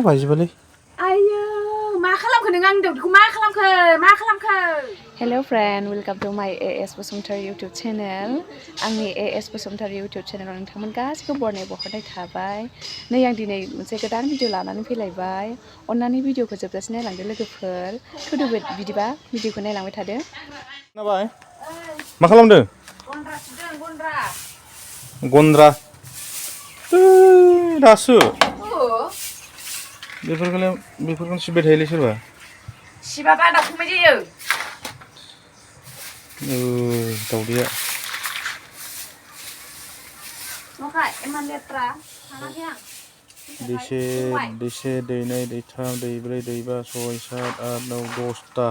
बाजिबालै आयो मा खालामखो नों आंनि दावदैखौ मा खालामखो हेलो फ्रेन्ड वेलकाम टू माय एएस बसुमतारी यूट्यूब चैनल आंनि एएस बसुमतारी यूट्यूब चैनलाव नोंथांमोन गासिखौबो बरनाय बहरनाय थाबाय नै आं दिनै मोनसे गोदान भिडिअ लानानै फैलायबाय अन्नानै भिडिअखौ जोबजासिम नायलांदो लोगोफोर थुदो बिदिबा भिडिअखौ नायलांबाय थादो खोनाबाय मा खालामदों गन्द्रा सुदों गन्द्रा दासो बेफोरखौनो सिबाय थायोलै सोरबा सिबाबा दावखुमै जायो दावदैया नखाय इमान लेथ्रा थाङाखै आं दैसे दैनै दैथाम दैब्रै दैबा सय सात आठ नौ 10टा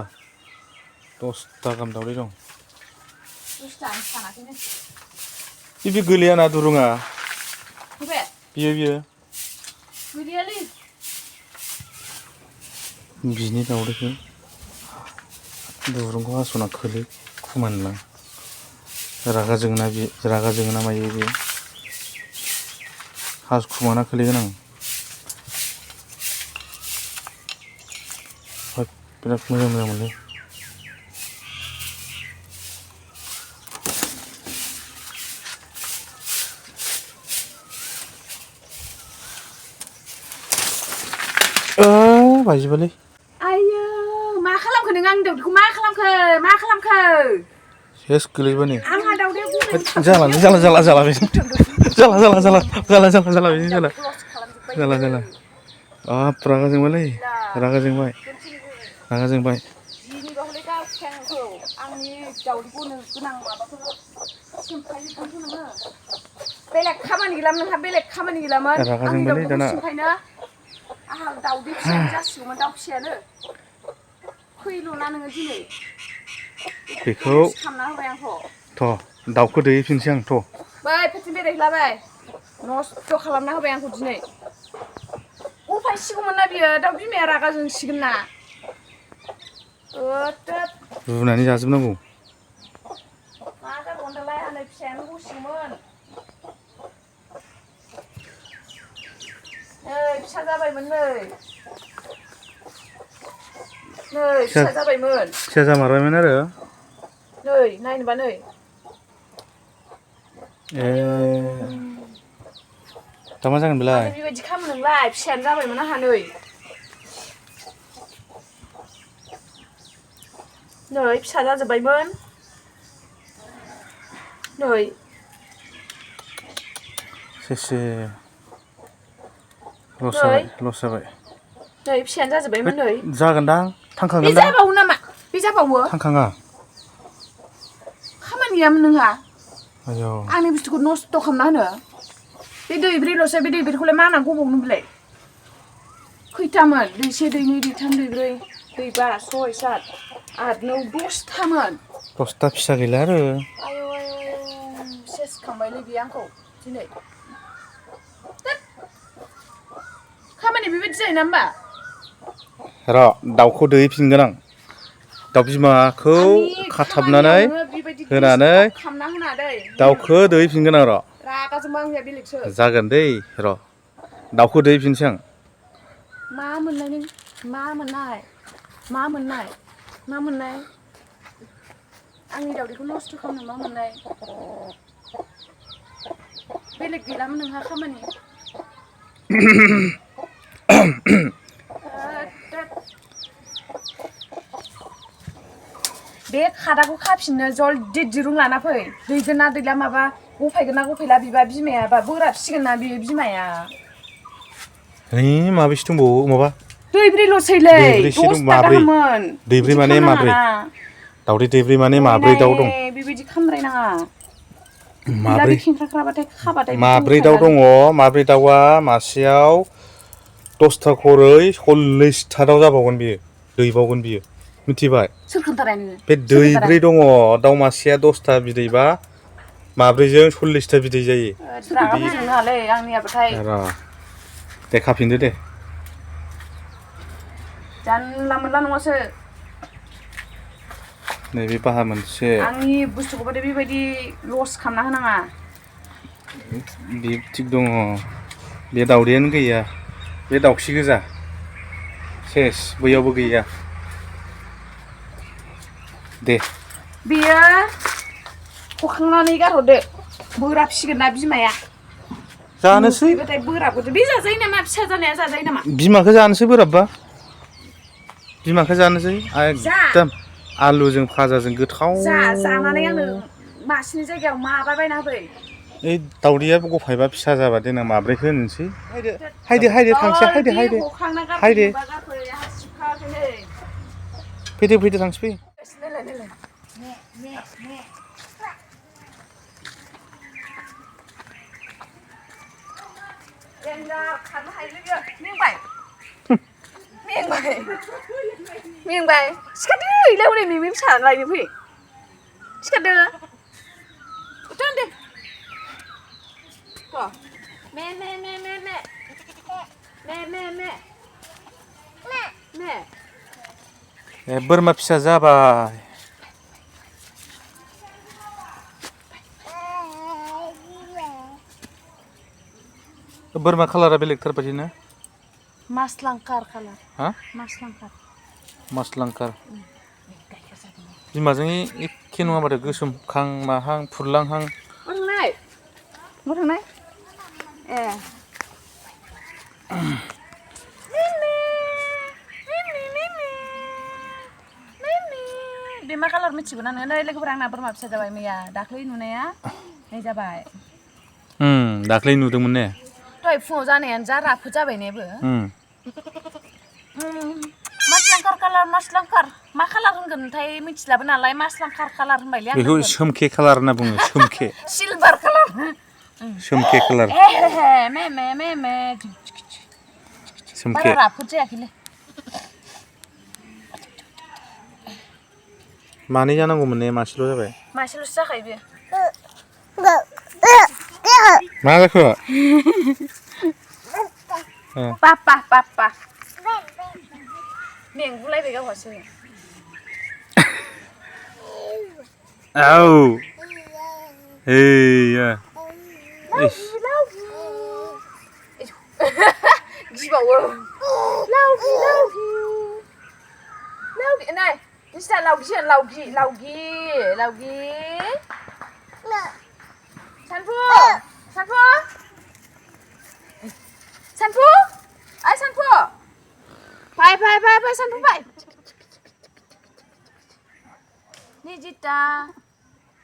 गाहाम दावदै दं बे गोलैयाना दुरुङा बियो बिनि दावदैखौ दुरुंखौ हास'ना खोलो खोमानोलां रागा जोङोना मायो बे खोमाना खोलैगोन आं बिराद मोजां मोनलै बाजिबालै आयो मा खालामखो नों आंनि दावदैखौ मा खालामखो सेस गोलैबानो आंहा दावदैया जाला रागा जोंबायलै रागा जोंबाय दिनैबा हले गावखेंखौ आंनि दावदैखौ गोनां माबाखौ सिमफायजोबगोनखौ नोङो बेलेग खामानि गैलामोन रागा आंनि जोंबायलै दावदैखौ दाना सिमफायनो आंहा दावदै फिसायानो जासिगौमोन दाउ फिसायानो फैल'ना नोङो दिनै बेखौ खालामना होबाय आंखौ दाउखौ दैहैफिनसै आं बै फारसे बेरायहैलाबाय नस्थ' खालामना होबाय आंखौ दिनै गफायसिगौमोन ना बियो दाउ बिमाया रागा जोंसिगोन ना रुनानै जाजोबनांगौ मा जाबावगोन दालाय आंनि फिसायानो गसिगौमोन नै फिसा जाबायमोन फिसा जाबायमोन फिसा जामारबायमोन आरो नै नायनोबा नै दा मा जागोन बेलाय मानो बेबायदि खालामो नोंलाय फिसायानो जाबायमोन आंहा नै फिसा जाजोब्बायमोन नै सेसे लस जाबाय नै फिसायानो जाजोब्बायमोन नै जागोनदां थांखागोन बे जाबावो नामा बे जाबावो थांखाङा खामानि गैयामोन नोंहा आयौ आंनि बुस्थुखौ नस्थ' खालामना होनो बे दैब्रैल'सो बे दैब्रैखौलाय मा होनना गबावनो बेलाय खैथामोन दैसे दैनै दैथाम दैब्रै दैबा सय सात आठ नौ 10टामोन 10टा फिसा गैला आरो आयौ सेस खांबायलै बे आंखौ दिनै खामानि बेबायदि जायोना होमबा र' दाउखौ दैहैफिनगोन आं दाउ बिमाखौ खाथाबनानै होनानै दाउखौ दैहैफिनगोन आं र' रागा जोंबा आंनिया बेलेगसो जागोन दै र' दाउखौ दैहैफिनसै आं मा मोननाय आंनि दावदैखौ नस्थ' खालामनो मा मोननाय बेलेग गैलामोन नोंहा खामानि बे खादाखौ खाफिननो जल्दि दिरुं लाना फै दैगोन ना दैला माबा गफायगोन ना गफायला बिबा बिमायाबा बोराबसिगोन ना बे बिमाया माबेसो दंबावो माबा दैब्रैल'सैलै 10टा गाहाममोन दैब्रै माने माब्रै दावदै दैब्रै माने माब्रै दाउ दं बेबायदि खामद्रायनाङा माब्रै दाउ दङ माब्रै दाउआ मासेयाव 10टा खरै 40टा दाउ जाबावगोन बियो दैबावगोन बियो मिथिबाय सोर खोन्थानाय नोङो बे दैब्रै दङ दाउ मासेया 10टा बिदैबा माब्रैजों 40टा बिदै जायो रागा फोजोंनो नाङालै आंनियाबाथाय दे खाफिनदो दे जानला मोनला नङासो नैबे बाहा मोनसे आंनि बुस्थुखौबाथाय बेबायदि लस खालामना होनाङा बे थिग दङ बे दावदैयानो गैया बे दाउखि गोजा सेस बैयावबो गैया दे बेयो हखांनानै गारहरदो बोरा फिसिगोन ना बिमाया जानोसै नुफैबाथाय बोराबोदो बे जाजायो नामा फिसा जानाया जाजायो नामा बिमाखौ जानोसै बोराबबा बिमाखौ जानोसै एकदम आलुजों फाजाजों गोथाव जानानै आंनो मासेनि जायगायाव माबा बायना होफै ओइ दावदैया गफायबा फिसा जाबा देनां माब्रैखौ होनोसै हायदो थांसै हायदो हखांना हायदो गारफैनोबा गारफै आंहा सिबखायाखैनै फैदो थांसै फै खारनो हायो लोगो मेंबाय सिखारदो इलाय हनै मेमे फिसा लायनो फै सिखारदो दे मे ए बोरमा फिसा जाबाय बोरमा खालारा बेलेगथार बायदि ना मासलांखार खालार हा मासलांखार बिमाजों एखे नङा माथो गोसोमहां माहां फुरलांहां थांनाय ए बे मा कालार मिथिगौ ना नोङो नै लोगोफोरा आंना बोरमा फिसा जाबाय मैया दाख्लै नुनाया नै जाबाय दाख्लै नुदोंमोन ने दहाय फुङाव जानायानो जा राफोद जाबाय नेबो मासलांखार कालार मा कालार होनगोनथाय मिथिलाबो नालाय मासलांखार कालार होनबायलै आं बेखौ सोमखे कालार होनना बुङो सोमखे सिलभार कालार सोमखे कालार बारा राफोद जायाखैलै मानै जानांगौमोन ने मासेल' जाबाय मासेल'सो जाखायो बेयो मा जाखो पापा मेंगुलायबाय गावहासो औ हैया गिबावो लावगि नै दिस्था लावगि सानफु ओइ सानफु फाय सानफु फाय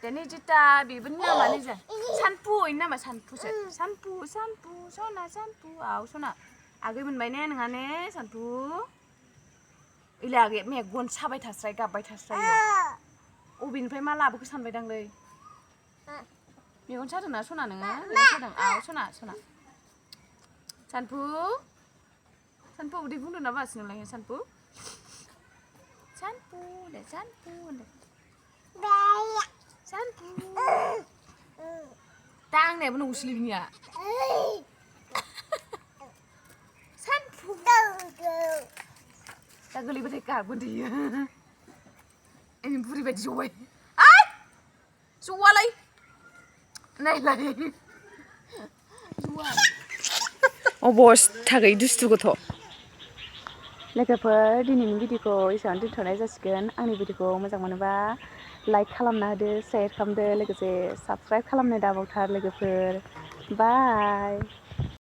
निजिता बेबो नामा निजा सानफु इनि नामा सानफुसो सानफु सना सानफु सना आगै मोनबाय ने नोंहा ने सानफु ओइलाय आगै मेगन साबाय थास्राय गाबबाय थास्रायो अबेनिफ्राय मा लाबोखो सानबायदांलै मेगन सादोंना सना नोङो मेगन सादों सना सानफु उदै बुंदों ना मासि नोंलाय सानफु दा आंनियाबो नंगौसोलै बिनिया सानफु दा गोलैबाथाय गाबगोन इयो बुरि बायदि जबाय जवालै नायलाय अबस्था गैयै दुस्थु गथ' लोगोफोर दिनैनि भिडिअखौ एसेबां दोनथ'नाय जासिगोन आंनि भिडिअखौ मोजां मोनोबा लाइक खालामना होदो शेयार खालामदो लोगोसे साबस्क्राइब खालामनो दाबावथार लोगोफोर बाय